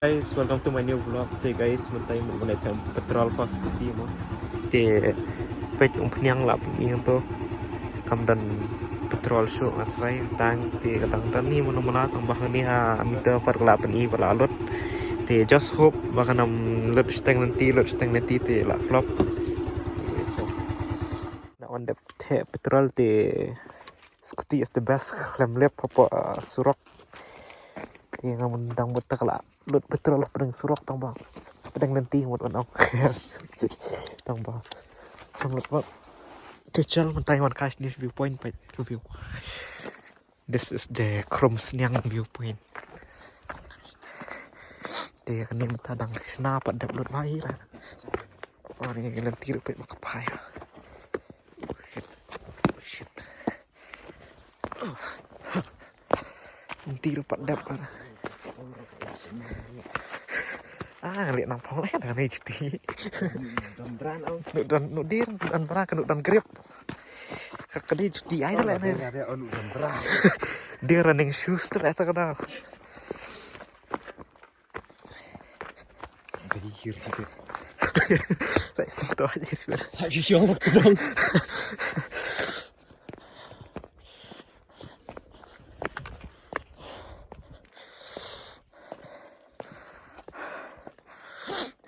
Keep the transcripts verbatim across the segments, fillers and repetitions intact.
Guys, welcome to my new vlog. Te guys, mynta ïa mut ban ïa them petrol ka scooty mo. Te peit umphniang la pyn-i hangto. Kam don petrol shuh nga trai tang te ka dang don ni mano mala tang ba hani ha meter pat ka la pyn-i ba la lut. Te just hope ba kan ym lut shiteng lynti, lut shiteng lynti te la flop. Na wan dep theh petrol te scooty is the best khlem lep hapoh, uh, surok. Te nga mut dang mut tak la lut petrol pdeng surok tang ba pdeng lynti mut wan ong. Tang ba. Tang lut ba. Te chal mynta wan ka shane viewpoint pa view. This is the Krum Sniang viewpoint. Te kane mynta dang shna pat dep lut ba ira. Ani lynti ruh peit ba ka phai. Shit. Lynti ruh pat dep ar. Ah, liat nang phong leh dang ni juti. Don bran au. Nu don nu dir don bran ka nu don grip. Ka ka di juti ai leh ni. Dia running shoes tu leh sa ka dah. Jadi hir sikit. Saya sentuh aja sudah. Hai sisi orang dong.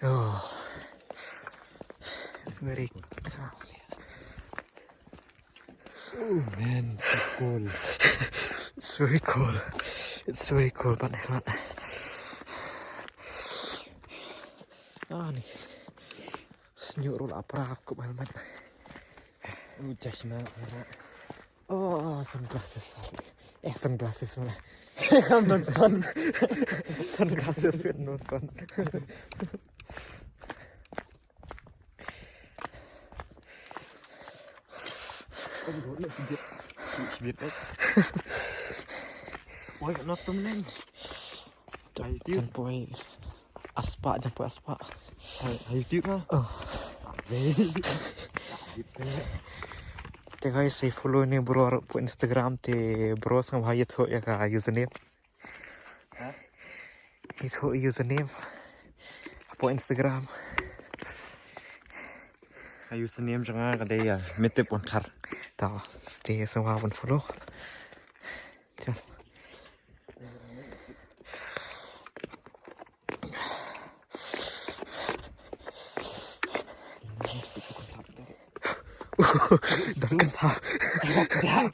Oh, very calm. Oh man, so cold. It's very cold. It's very cold, but hang on. Ah, ni. Sniuh ruh la pra kup helmet. Oh, chashma pra. Oh, sunglasses. Eh, sunglasses mana? Kam don sun. Sunglasses with no sun. Oi, not too many. Ai, tiu. Jan poi aspa, jan poi aspa. Hai, hai, tiu ka? Oh. Te guys, sa follow ne bro hapoh Instagram te bro sngewbha ïathuh ïa ka username. Ha? Ïathuh username hapoh Instagram. Ka username jong nga ka dei ïa Mitip Wangkhar. Ta, te sngewbha ban follow. Chal. Dang kan sa.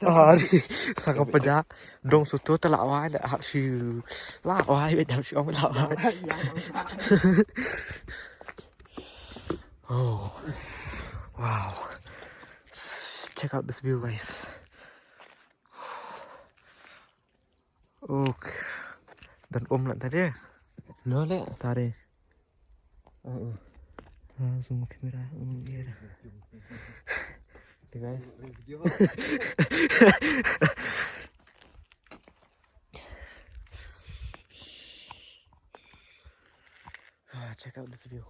Ari, sa ka paja. Dong sutu ta la wai da hap shu. La wai da hap shu la wai. Oh. Wow. Check out this view, guys. Ok. Dan um lah tadi. No le. Tadi. Oh, oh. Ah, zoom kamera. Oh, iya dah. Okay, guys. Ah, check out this view.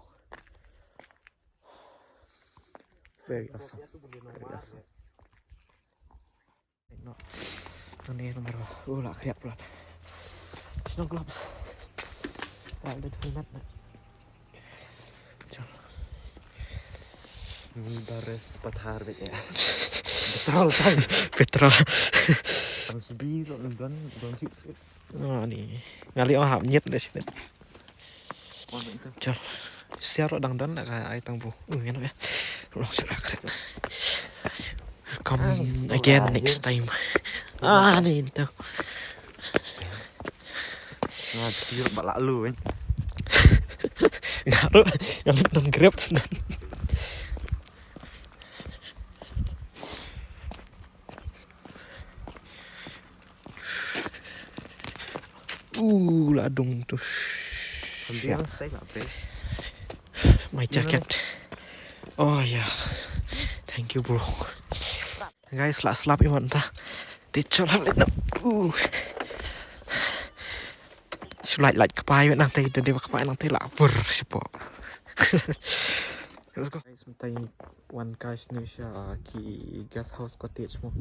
Very awesome. Very awesome. No. Nang ni nomor. Oh, la kriak pula. Snow gloves. La ada helmet na. Jom. Ni baris pathar deh ya. Petrol kan. Petrol. Tang sibi lo nang don don sik sik. Oh, ni. Ngali oh hap nyet deh sibet. Chal. Siar dang don la ka ai tang bu. Ngin ya. Long sura kret. Come again next time. Ah, ni tu. Nga tiur ba la lu kan. Ngaru yang nang grab. Uh, la dung tu. Sambil saya nggak pay. My jacket. Oh ya. Thank you, bro. Guys, la slap iman ta. Di chalap le na. Uh. Sulai like ka pai nang tai de ba ka pai nang tai la fur sipo. Let's go. Guys, mynta wan kai shane sha ki guest house cottage mo.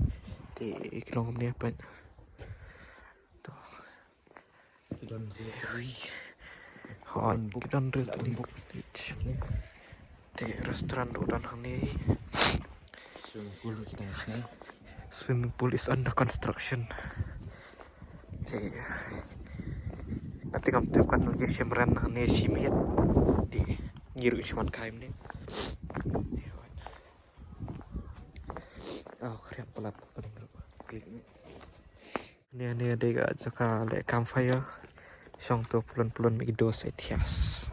Te ki long ne pen. To. Ui. Hooid, ki don ruh tang bok. Te restaurant ruh don hangne. Swimming pool ruh ki don hangne. Swimming pool is under construction. Te nga te ngam tip kan ngi shim ren hangne shim het. Te ngi ruh shim wan kai mynne. Oh, khriat palat paling ruh. Klik ni. Ni ni dei ka jaka leh campfire. Shong to pulun pulun ido sa ithias.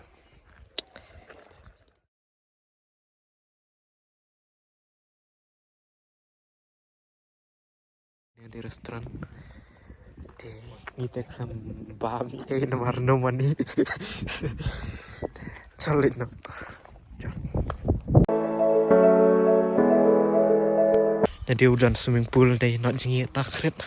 Ni dei restaurant. Te ngi te khlem ba mi ei namar no money. Solid no. Jadi udan swimming pool dei not jingi ta khret.